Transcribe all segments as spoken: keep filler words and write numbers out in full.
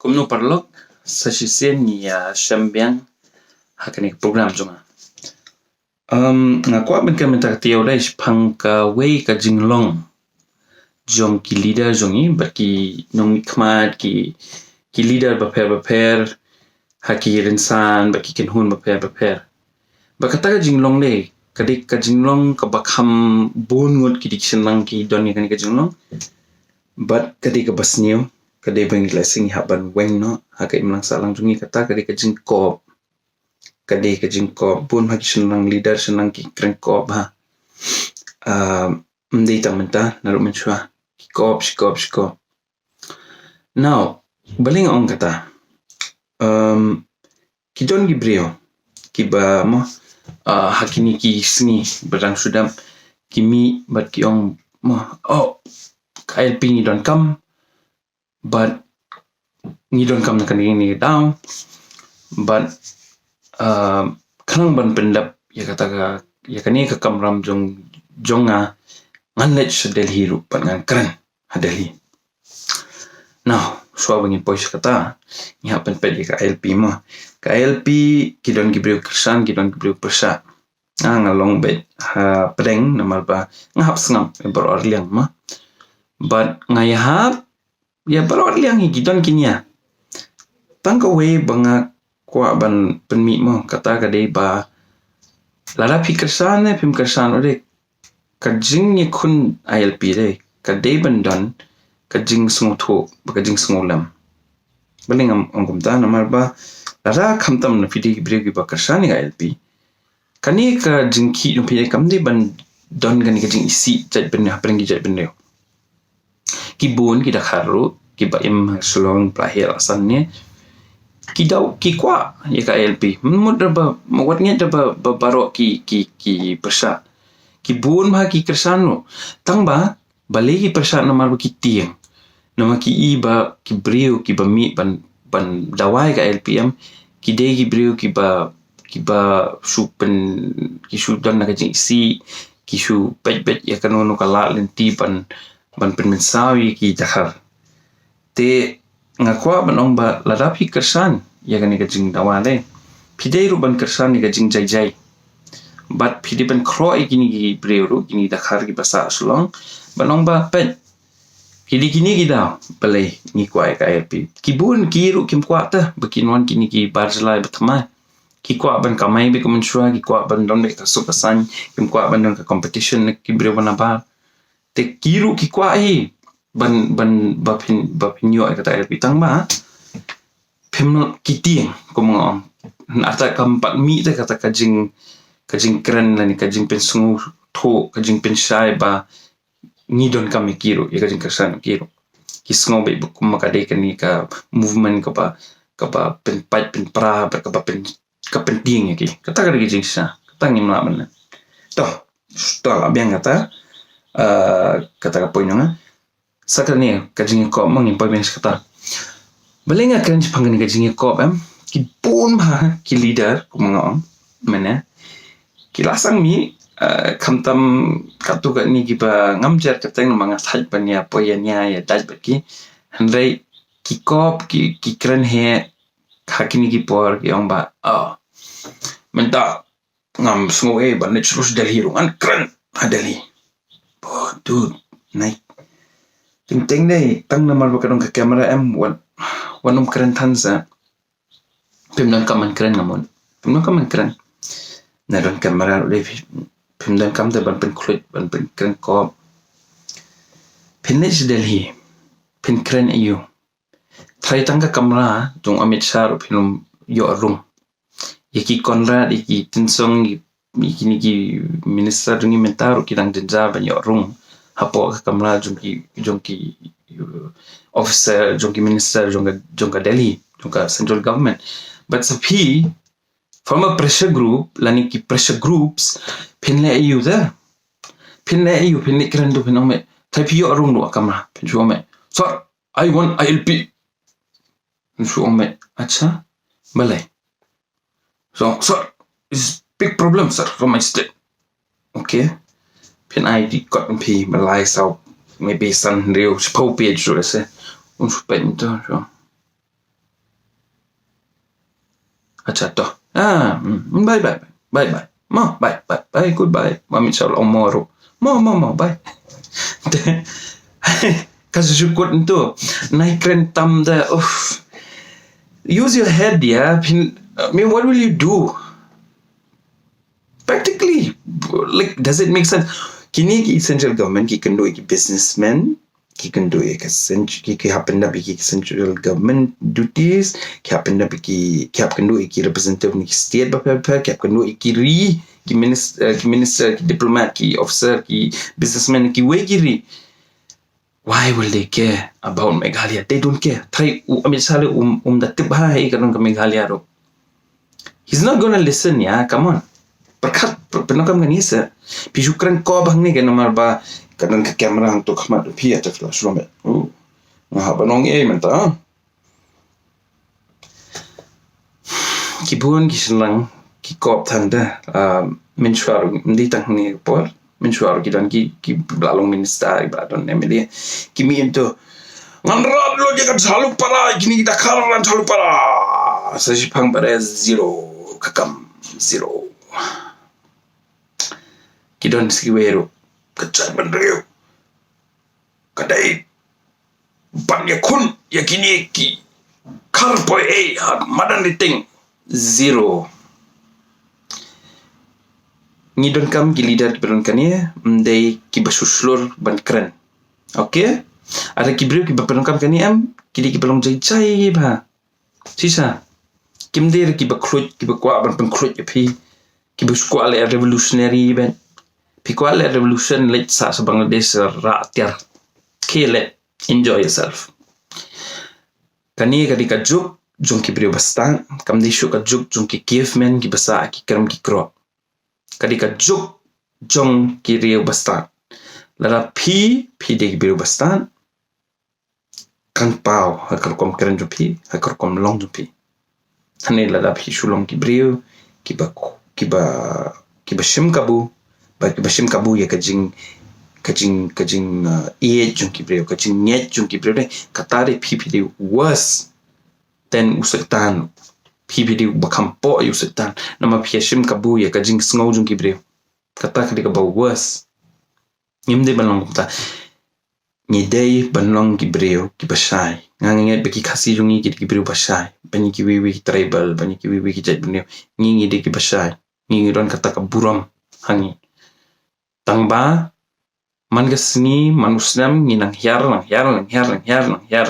Kumno paralok, sa shisien ngi ïa shem biang ha kane ka program jong nga. Um, nga kwah ban kren mynta ka taïew dei shaphang kawei ka jinglong jong ki leader jong ngi, bad ki nongmihkhmat, ki, ki leader bapher bapher, ha ki rynsan, bad ki kynhun bapher bapher. Bad kata ka jinglong dei, ka dei ka jinglong kaba kham bun ngut ki dei ki shynrang ki don ïa kane ka jinglong. Bad ka dei kaba sniew, ka dei ba ngi la sngewthuh ngi hap ban weng noh, ha ka imlang sahlang jong ngi kata ka dei ka jingkop. Ka dei ka jingkop, bun ha ki shynrang leader, shynrang ki kren kop ha. Ah, ym dei tang mynta, naduh mynshuwa. Ki kop, shi kop, shi kop. Now, balei nga ong kata. Um, ki don ki briew, kiba mo, ah, ha kine ki sngi, ba dang shu dep, ki mih, bad ki ong mo, oh, ka I L P ngi donkam, bad ngi donkam na kane ka daw, bad, ah, khnang ban pyndep, ïa kata ka, ïa kane ka kamram jong, jong nga, ngan leit sha Delhi ruh, bad ngan kren ha Delhi. Now, shuwa ba ngin poi sha kata, ngi hap ban peit ïa ka I L P mo. Ka I L P, ki don ki briew kyrshan, ki don ki briew pyrshah. Ah, nga long beit ha pdeng, namar ba nga hap sngap ïa baroh arliang mo. Bad nga ïa hap ïa baroh arliang hi, ki don ki nia. Tang kawei ba nga kwah ban pynmih mo, kata ka dei ba lada phi kyrshan ne phim kyrshan ruh dei, ka jingïakhun I L P dei, ka dei ban don ka jingsngewthuh bad ka jingsngewlem. Balei nga ong kumta, namar ba lada khamtam na phi dei ki briew kiba kyrshan ïa ka I L P, kane ka jingkhih jong phi dei kam dei ban don kane ka jingisih jait bynriew hapdeng ki jait bynriew. Ki bun ki dkhar ruh, kiba im ha Shillong, Pla Hill, Asan ne, ki daw, ki kwah ïa ka I L P. Mut da ba, wat ngeit da ba, ba baroh ki, ki, ki pyrshah. Ki bun ba ki kyrshan ruh. Tang ba, balei ki pyrshah, namar ba ki tieng. Namar ki i ba ki briew kiba mih ban, ban dawa ïa ka I L P em, ki dei ki briew kiba, kiba shu pyn, ki shu don na ka jingisih, ki shu peit peit ïa kano kano ka lad lynti ban, ban pynmynsaw ïa ki dkhar. Te nga kwah ban ong ba lada phi kyrshan ïa kane ka jingdawa dei, phi dei ruh ban kyrshan ïa ka jingjai jai. Bad phi dei ban khroh ïa kine ki briew ruh, kine ki dkhar kiba sah Shillong, ban ong ba peit, ki dei kine ki daw, balei ngi kwah ïa ka I L P. Ki bun ki ruh kim kwah te ba kin wan kine ki bar jylla ba thymmai. Ki kwah ban kamai beit kum mynshuwa, ki kwah ban don beit ka suk ka saiñ, kim kwah ban don ka competition na ki briew ba nabar. Te ki ruh ki kwah hi ban, ban, ba phin, ba phin ïoh ïa kata I L P, tang ba phim, ki tieng, kum nga ong. Nangta kam pat mih te kata ka jing, ka jingkren lane ka jingpynsngewthuh, ka jingpynshai ba ngi donkam ïa ki ruh, ïa ka jingkyrshan ki ruh. Ki sngew beit ba kum ka dei kane ka movement kaba, kaba pynpait pynpra bad kaba pyn, ka pyntieng ïa ki. Kata ka dei ka jingshisha. Kata ngim lah ban. To, to lah biang kata, eh, kata ka point jong nga. Sa kane ka jingïakop mo, ngin poi biang sha kata. Balei nga kren shaphang kane ka jingïakop em? Ki bun ba ki leader, kum nga ong mynne, ki la sdang mih, eh, khamtam katto katne kiba ngam jer kyrteng namar nga thait ban ïa poi ïa nia ïa dait bad ki. Hynrei ki kop, ki, ki kren heh ha kine ki por, ki ong ba, oh, mynta ngam sngew ei ban leit sha Delhi ruh, ngan kren ha Delhi. Oh, dude, nai. Teng teng dei, tang namar ba ka don ka camera em, wat, wat nym kren than sa. Phim donkam ban kren, nga mut. Phim donkam ban kren. Na don camera ruh dei, phim, phim donkam te ban pynkhluit, ban pynkren kop. Phin leit sha Delhi, phin kren aïu? Tharai tang ka kamra jong Amit Shah ruh phin ym ïoh rung. Ïa ki Conrad, ïa ki Tynsong, ïa, ïa kine ki minister jong ngi mynta ruh ki dang jynjar ban ïoh rung hapoh ka kamra jong ki, jong ki, uh, officer, jong ki minister jong ka, jong ka Delhi, jong ka central government. But sa phi from a pressure group lane ki pressure groups, phin leh aïu te? Phin leh aïu, phin leh kren te, phin ong me, tharai phi ïoh rung ruh ha kamra, phin shu ong me, sir, I want I L P. Phin shu ong me, acha, balei? So, sir, it's big problem, sir, for my state. Okay. Phin ai dei kot phi, ba lai saw, maybe san hynriew, shiphew page ruh lehse. Un shu peit mynta, so. Acha to. Ah, mm, bye bye bye. Bye bye. Mo, bye bye bye. Goodbye. Mami chal ong mo ro. Mo mo mo bye. Te, ka shu kut ntu. Nai kren tam da. Uff. Use your head, yeah. Phin, I mean, what will you do? Practically, like, does it make sense? Kini ki central government ki kynduh ïa ki businessmen, ki kynduh ïa ki cent-, ki, ki hap pyndap ïa ki central government duties, ki hap pyndap ïa ki, ki hap kynduh ïa ki representative na ki state bapher bapher, ki hap kynduh ïa ki ri, ki minister, ki minister, ki diplomat, ki officer, ki businessmen, kiwei ki ri. Why will they care about Meghalaya? They don't care. Trai u Amit Shah le um, um da tip bha ha ka don ka Meghalaya ruh. He's not gonna listen, yeah, come on. Pyrkhat, pyndonkam kane sa. Phi shu kren ko bha hangne ka namar ba ka don ka camera hangto khmat phi, acha ka la shu lom. Oh. Nga hap ban ong ei mynta. Ki bun ki shynrang ki kop than da, ah, mynshuwa ruh, ym dei tang hangne ka por. Mynshuwa ruh ki don ki, ki ba la long minister, ki ba la don M L A. Ki mih ntu. Ngan rat lut ïa ka Jhalupara, kine ki Dkhar na Jhalupara. Sa shiphang ba re zero, ka kam zero. Ki don sa kiwei ruh. Ka jaitbynriew ka dei ban ïakhun ïa kine ki khar poi ei ha madan Ri Ting. Zero. Ngi donkam ki leader kiba don kane, ym dei kiba shu shlur ban kren. Okay? Lada ki briew kiba pyndonkam kane em, ki dei kiba long jai jai bha. Shisha. Kim dei kiba khluit, kiba kwah ban pynkhluit ïa phi. Kiba shu kwah leh revolutionary bad. Phi kwah leh revolution, leit sah sha Bangladesh, rah tiar. Khie leh, enjoy yourself. Kane ka dei ka juk jong ki briew ba stad, kam dei shuh ka juk jong ki cavemen kiba sah ha ki krem ki krok. Ka dei ka juk jong ki briew ba stad. Lada phi, phi dei ki briew ba stad, kan paw ha ka rukom kren jong phi, ha ka rukom long jong phi. Hangne lada phi shu long ki briew kiba, kiba, kiba shim kabu, ba kiba shim kabu ïa ka jing, ka jing, ka jing, uh, ïeit jong ki briew, ka jingngeit jong ki briew, dei kata dei phi, phi dei worse than u Soitan. Phi, phi dei ba kham poh ïa u Soitan. Namar phi ïa shim kabu ïa ka jingsngew jong ki briew. Kata ka dei kaba worse. Ngim dei ban long kumta. Ngi dei ban long ki briew kiba shai. Nga ngeit ba ki Khasi jong ngi ki dei ki briew ba shai. Ban ïa kiwei kiwei ki tribal, ban ïa kiwei kiwei ki jaitbynriew. Ngi, ngi dei kiba shai. Ngi, ngi don kata ka burom ha ngi. Tang ba man ka sngi, man u snem, ngi nang hiar, nang hiar, nang hiar, nang hiar, nang hiar.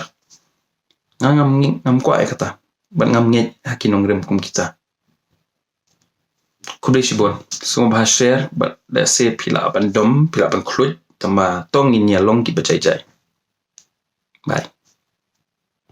Nga ngam, ngam kwah ïa kata. Bad ngam ngeit ha ki nongrim kum kita. Khublei shibun. Sngewbha share, bad lehse phi lah ban dom, phi lah ban khluit, tang ba to ngin ïa long kiba jai jai. Bye.